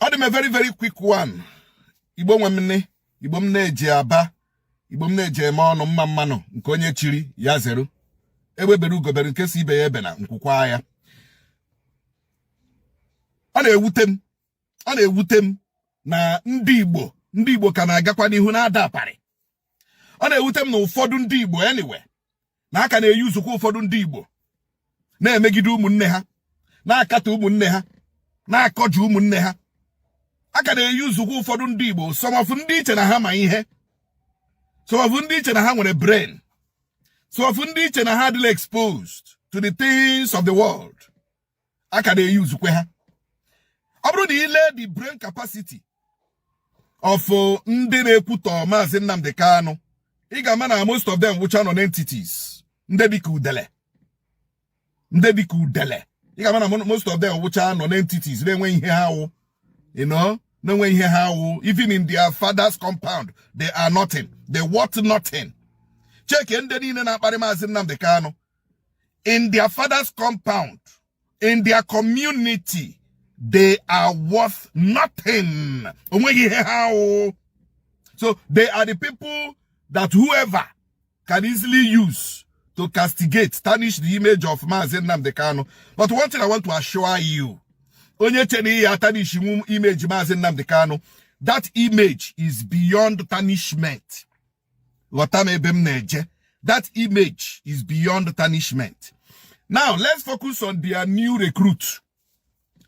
Ọ dị m a very, very quick one. Igbo nwe m nne, Igbo m na-eji aba, Igbo m na-eji eme ọnụ. Mma mmanụ, nke onye chiri ya zeru. Egbe bere, ugobere, nke si ibe ya ebe na nkwukwa ya. Ọ na-ewute m, ọ na-ewute m na ndị Igbo, ndị Igbo ka na-agakwa n'ihu na-ada aparị. Ọ na-ewute m na ụfọdụ ndị Igbo, anyway, na aka na-eyuzukwa ụfọdụ ndị Igbo na-emegide ụmụnne ha, na-akatọ ụmụnne ha, na-akọju ụmụnne ha. Aka na-eyuzukwa ụfọdụ ndị Igbo, some of ndị iche na ha ma ihe, some of ndị iche na ha nwere brain, some of ndị iche na ha adịla exposed to the things of the world. Aka na-eyuzukwe ha. Ọ bụrụ na ile the brain capacity of ndị na-ekwutọ Maazị Nnamdi Kanu, ị ga-ama na most of them wụcha nọ entities, ndị dịka udele, ndị dịka udele. Ị ga-ama na most of them wụcha nọ entities, na-enwe ihe ha wụ, na-enwe ihe ha wụ. Even in their father's compound, they are nothing, they worth nothing. Cheke ndị niile na-akparị Maazị Nnamdi Kanu, in their father's compound, in their community, they are worth nothing. Onweghị ihe ha wụ. So they are the people that whoever can easily use to castigate, tarnish the image of Maazị Nnamdi Kanu. But one thing I want to assure you, onye che na ihe tarnish image Maazị Nnamdi Kanu, that image is beyond tarnishment. Ghọta m ebe m na-eje. That image is beyond tarnishment. Now let's focus on their new recruit,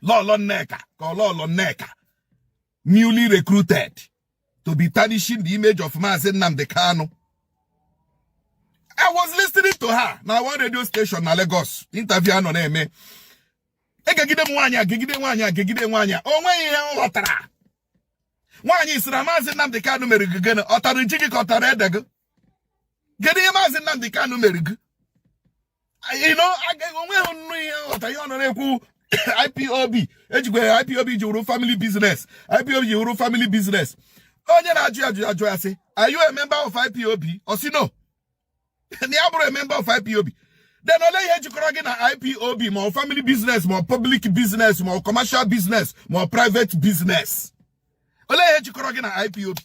Lolo Nneka, ka Lolo Nneka, newly recruited to be tarnishing the image of Maazị Nnamdi Kanu. I was listening to her na one radio station na Lagos, interview anọ na-eme. Egegide m nwaanyị a, gegide nwaanyị a, gegide nwaanyị a, o nweghị ihe m ghọtara. Nwaanyị sị na Maazị Nnamdi Kanu mere gị gịnị? Ọ tara ji gị ka ọ tara ede gị? Kedu ihe Maazị Nnamdi Kanu mere gị? Onweghị nnu ihe nghọta ihe ọ nọ na-ekwu. IPOB ejikwa IPOB ji wuru family business, IPOB ji wuru family business. Onye na-ajụ ajụ ajụ ya sị, "Are you a member of IPOB?" Ọ sị no, na ya bụrụ a member of IPOB. Then olee ihe jikọrọ gị na IPOB, ma ọ family business, ma ọ public business, ma ọ commercial business, ma ọ private business? Olee ihe jikọrọ gị na IPOB?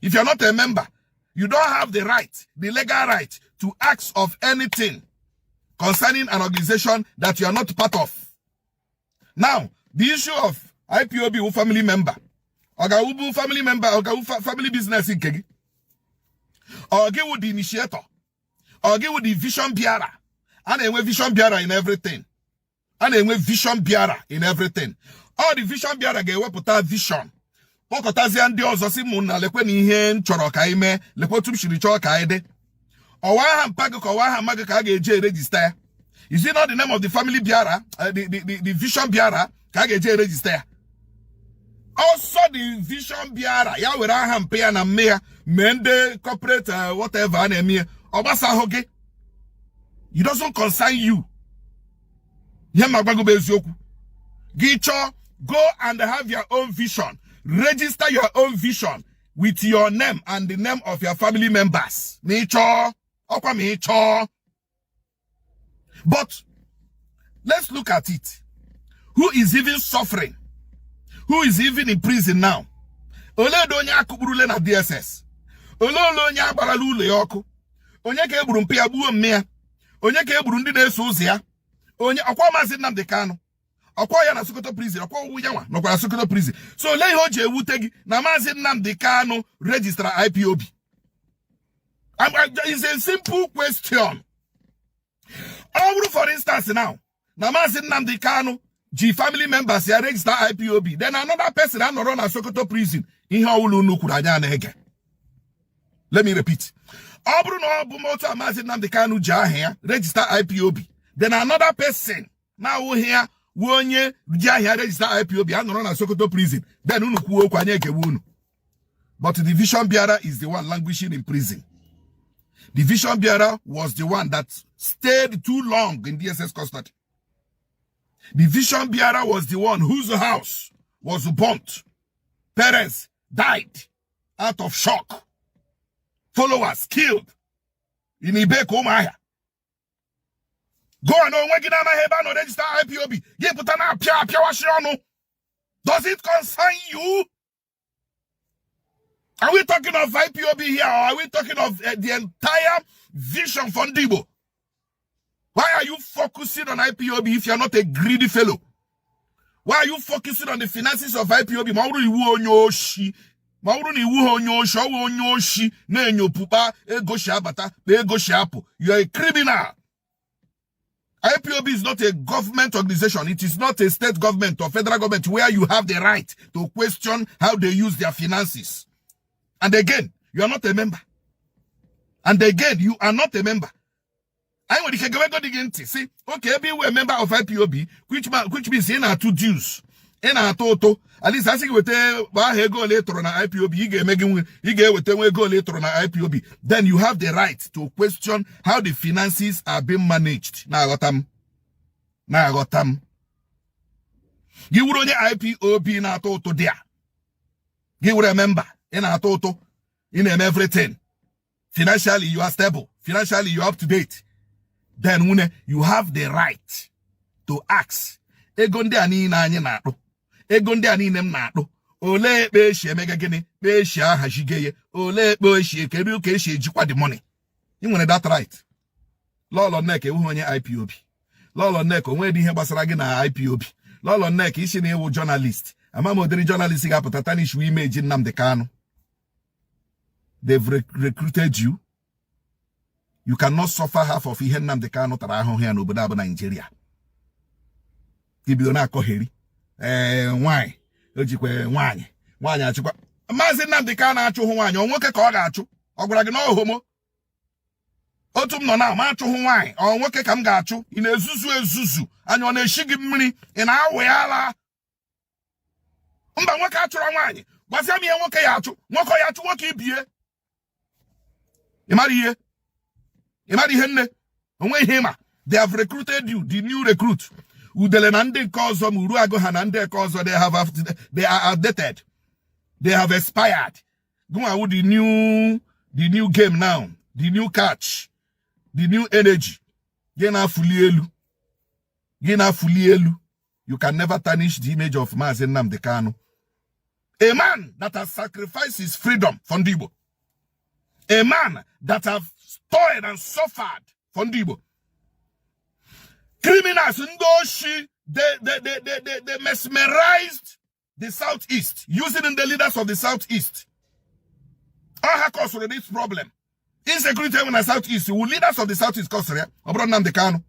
If you're not a member, you don't have the right, the legal right to ask of anything concerning an organization that you are not part of. Now, the issue of IPOB wụ family member, ọ ga-awụbu family member, ọ ga-awụ family business nke gị? Ọ gị wụ the initiator? Ọ gị wụ the vision bearer? A na-enwe vision bearer in everything. A na-enwe vision bearer in everything. Ọ the vision bearer ga-ewepụta vision, kpọkọtazie ndị ọzọ, si mụ na lekwe na ihe m chọrọ ka anyị mee, lekwe otu m siri chọọ ka anyị dị. Ọwa aha mpa gị ka ọwa aha mma gị ka a ga-eji eregister ya? Is it not the name of the family bearer, the vision bearer ka a ga-eji eregister ya? Ọsọ the vision bearer ya were aha mpa ya na mme ya mee ndị corporate, whatever a na-eme ya, ọ gbasahụ gị. It doesn't concern you. Ihe ma gwago bụ eziokwu gị. Chọọ, go and have your own vision, register your own vision with your name and the name of your family members ma ị chọọ. Ọkwa ma ị chọọ. But let's look at it. Who is even suffering? Who is even in prison now? Olee onye akụkpurule na DSS? Olee ole onye agbarala ụlọ ya ọkụ? Onye ka egburu mpe ya, gbuo mme ya? Onye ka egburu ndị na-eso ụzọ ya? Onye ọkwa Maazị Nnamdi Kanu, ọkwa ya na Sokoto prison, ọkwa owu ya nwa nọkwara Sokoto prison. So olee ihe o ji ewute gị na Maazị Nnamdi Kanu registara IPOB? It's a simple question. Ọ bụrụ, for instance now, na Maazị Nnamdi Kanu ji family members ya register IPOB, then another person anọrọ na Sokoto prison, ihe ọwụla unu kwuru, anya na-ege. Let me repeat. Ọ bụrụ na ọ bụ otu a Maazị Nnamdi Kanu ji aha ya register IPOB, then another person na-awụghị ya wu onye ji aha ya register IPOB anọrọ na Sokoto prison, then unu kwuo okwu, anyị egewe unu. But the vision bearer is the one languishing in prison. The vision bearer was the one that stayed too long in DSS custody. The vision bearer was the one whose house was burnt. Parents died out of shock. Followers killed in Ibeku, Umuahia. Go and onwe gị na-amaghị ebe a nọ register IPOB, gị pụta na apịa apịawashi ọnụ. Does it concern you? Are we talking of IPOB here, or are we talking of the entire vision for Ndigbo? Why are you focusing on IPOB if you're not a greedy fellow? Why are you focusing on the finances of IPOB? Ma ọ bụrụ iwu onye oshi, ma ọ bụrụ na iwu ha onye oshi, ọ bụ onye oshi na-enyopụkpa ego si abata na ego si apụ. You are a criminal. IPOB is not a government organization. It is not a state government or federal government where you have the right to question how they use their finances. And again, you are not a member. And again, you are not a member. Anyị nwere ike gewego gị ntị si okay, ebe iwe member of IPOB, which means ị na-atụ dues, ị na-atụ ụtụ. At least asị gị weta aha ego ole ị tụrụ na IPOB, ị ga-eme gị nwe ị ga-eweta nwa ego ole ị tụrụ na IPOB, then you have the right to question how the finances are being managed. Na-aghọta m, na-aghọta m. Gị wuru onye IPOB na-atụ ụtụ dị a, gị were member, ị na-atụ ụtụ, ị na-eme everything financially, you are stable financially, you are up to date, then nwune, you have the right to ask, ego ndị a niile anyị na-akpụ, ego ndị a niile m na-akpụ, olee ekpe esi emega gịnị, kpe esi ahazige ya, olee ekpe esi ekeri ka esi ejikwa the money? Ị nwere that right. Lọlọ Nneka ewughị onye IPOB. Lọlọ Nneka, onwe dị ihe gbasara gị na IPOB. Lọlọ Nneka, isi na ịwụ journalist, ama m ụdịrị journalist ga-apụta tarnish image Nnamdi Kanu. They've recruited you. You cannot suffer half of ihe Nnamdi Kanu tara ahụhụ ya n'obodo abụ Naijiria. Ibido na-akọgheri, ee, nwaanyị o jikwa nwaanyị, nwaanyị achịkwa Maazị Nnamdi Kanu achụhụ nwaanyị. Ọ nwoke ka ọ ga-achụ? Ọ gwara gị na ọ homo? Otu m nọ na ma achụhụ nwaanyị, ọ nwoke ka m ga-achụ? Ị na-ezuzu ezuzu anya, ọ na-eshi gị mmiri, ị na-awụ ya ala. Mba, nwoke achụrụ nwaanyị. Gwazie m ihe nwoke ya achụ. Nwoke ya achụ nwoke ibie? Ị mara ihe, ị mara ihe nne onwe ihe ịma. They have recruited you, the new recruit, udele na ndị nke ọzọ ma uru agụ ha na ndị nke ọzọ. They are outdated, they have expired. Gụnwa wụ the new game now, the new catch, the new energy. Gị na-afụli elu, gị na-afụli elu. You can never tarnish the image of Maazị Nnamdi Kanu, a man that has sacrificed his freedom for ndị Igbo, a man that have toiled and suffered for ndị Igbo. Criminals, ndị oshi, they mesmerized the Southeast using the leaders of the Southeast. All ha caused this problem, insecurity in the Southeast, who leaders of the Southeast caused ya. Ọ bụrụ Nnamdi Kanu.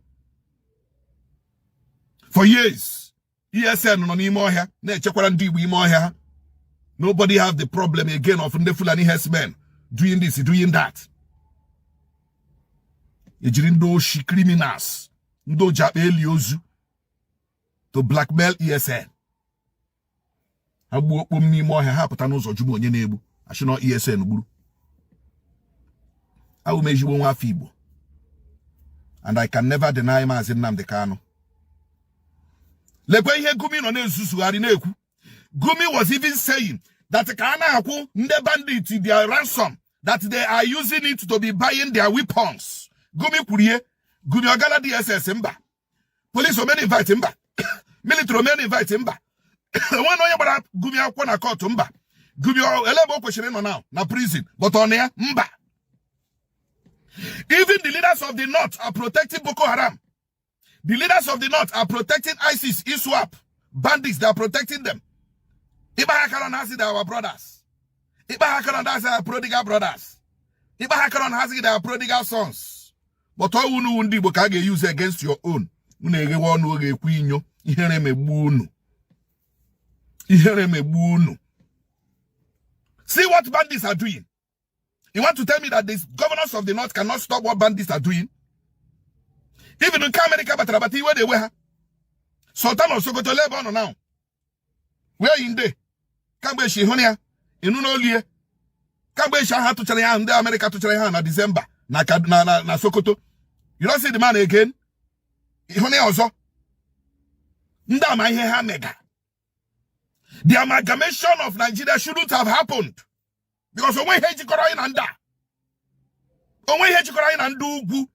For years, ESN nọ n'ime ọhịa na-echekwara ndị Igbo ime ọhịa ha. Nobody have the problem again of ndị Fulani herdsmen doing this, doing that. Ejiri ndị oshi, criminals, ndị oji akpa eli ozu to blackmail ESN. Ha gbuo okpom n'ime ọhịa, ha pụta n'ụzọ jụm onye na-egbu, achị na ESN gburu. Awụ m ezigbo nwa afọ Igbo and I can never deny Maazị Nnamdi Kanu. Lekwe ihe Gumi nọ na-ezuzugharị na-ekwu. Gumi was even saying that ka a na-akwụ ndị bandit their ransom, that they are using it to be buying their weapons. Gumi kwuru ihe. Gumi ọgala DSS? Mba. Police omena invite? Mba. Military omena invite? Mba. Onwe na onye gbara Gumi akwụkwọ na court? Mba. Gumi ele ebe o kwesịrị ịnọ now? Na prison. But ọ na ya? Mba. Even the leaders of the North are protecting Boko Haram. The leaders of the North are protecting ISIS, ISWAP, bandits. They are protecting them. Iba ha na asị they are our brothers. Iba ha na asị our prodigal brothers. Iba ha na asị they are prodigal sons. But all unu ndị Igbo ka a ga-use against your own. Unu eghewe ọnụ oge ekwu inyo. Ihere megbu unu. Ihere megbu unu. See what bandits are doing. You want to tell me that the governors of the North cannot stop what bandits are doing? Even nke America batara bata iwe na-ewe ha. Sultan of Sokoto, ebe ọ nọ now? Where in dey? Kamgbe echi hụ ya, ịnụ n'olu ya. Kamgbe echi ahụ atụchara ya, ndị America tụchara ya na December na Sokoto. You don't see the man again. Ịhụ ya ọzọ. Ndị ama ihe ha mega. The amalgamation of Nigeria shouldn't have happened. Because onwe ihe jikọrọ anyị na ndị a. Onwe ihe jikọrọ anyị na ndị ugwu.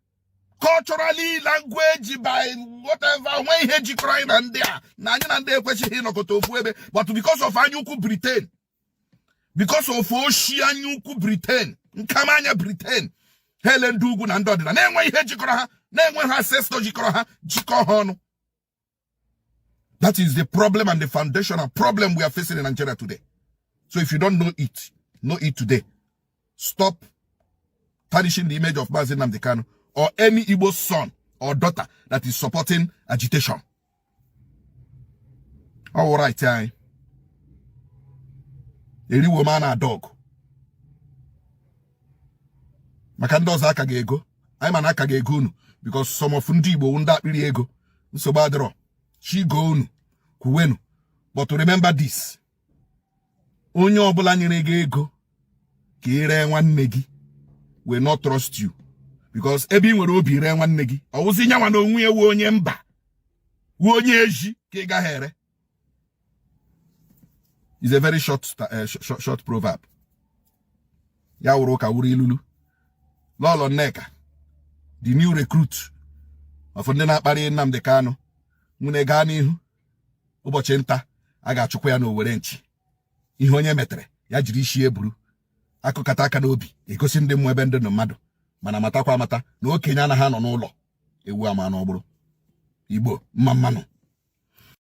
Culturally, language, by whatever, nwe ihe jikọrọ anyị na ndị a, na anyị na ndị ekwesịghị ịnọkọta ofu ebe. But because of anya ukwu Britain, because of oshi anya ukwu Britain, nkamanya Britain, ha ele ndị ugwu na ndị ọdịda na-enwe ihe jikọrọ ha, na-enwe ha ancestor jikọrọ ha, jikọ ha ọnụ. That is the problem and the foundational problem we are facing in Nigeria today. So if you don't know it, know it today. Stop tarnishing the image of Mazi Nnamdi Kanu or any Igbo son or daughter that is supporting agitation. All right, anyị eriwo m a na dog maka ndị ọzọ aka ga-ego anyị, mana aka ga-ego unu, because some of ndị Igbo, ndị akpịrị ego, nsogbu adịrọ chigo unu kwuwenu. But remember this: onye ọbụla nyere gị ego ka ị ree nwanne gị will not trust you, because ebe ị nwere obi ree nwanne gị, ọ wụzi nyanwa na onwe ya wu onye mba, wu onye ezi ka ị gaghị ere. Is a very short proverb. Ya wụrụ ụka wuru ilulu. Lọlọ Nneka, the new recruit of ndị na-akparị Nnamdi Kanu, nwune, gaa n'ihu. Ụbọchị nta a ga-achụkwa ya n'Owere nchi. Ihe onye metere ya jiri isi eburu akụkata aka n'obi egosi ndị mmụọ ebe ndị nọ mmadụ. Mana matakwa amata na okenye anaghị anọ n'ụlọ ewu ama n'ọgbụrụ. Igbo mma mmanụ.